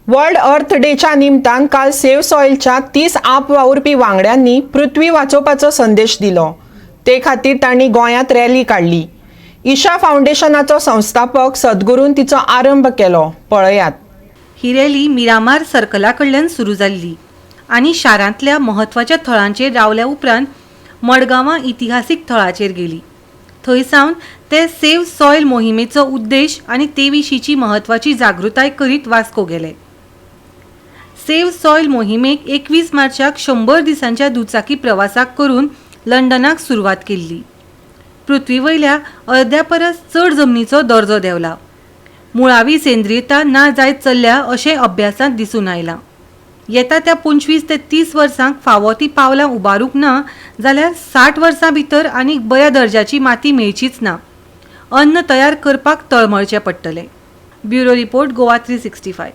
World अर्थ डेच्या निमतान काल सेव्ह सॉयलच्या 30 आप वावुरपी वांगड्यांनी पृथ्वी वाचोवपाचो संदेश दिलो. ते खातीर तांणी गोंयांत रॅली काडली. ईशा फावंडेशनाचो संस्थापक सद्गुरून तिचो आरंभ केलो. पळयात. ही रॅली मिरामार सर्कला कडल्यान सुरू जाल्ली आनी शारांतल्या म्हत्वाच्या थळांचेर रावल्या उपरांत मडगांवां इतिहासीक थळाचेर गेली. थंय सावन ते सेव्ह सॉयल मोहिमेचो उद्देश आनी ते विशींची म्हत्वाची जागृताय करीत वास्को गेले. सेव्ह सॉयल मोहिमेक 21 मार्चाक 100 दिसांच्या दुचाकी प्रवासाक करून लंडनाक सुरवात केल्ली. पृथ्वी वयल्या अर्द्या परस चड जमनीचो दर्जो देंवला, मुळावी सेंद्रियता ना जायत चल्ल्या अशें अभ्यासांत दिसून आयलां. येता त्या 25 ते 30 वर्सांक फावो ती पावलां उबारूंक ना जाल्यार 60 वर्सां भितर आनीक बऱ्या दर्जाची माती मेळचीच ना. अन्न तयार करपाक तळमळचें पडटलें. Bureau report, Goa 365.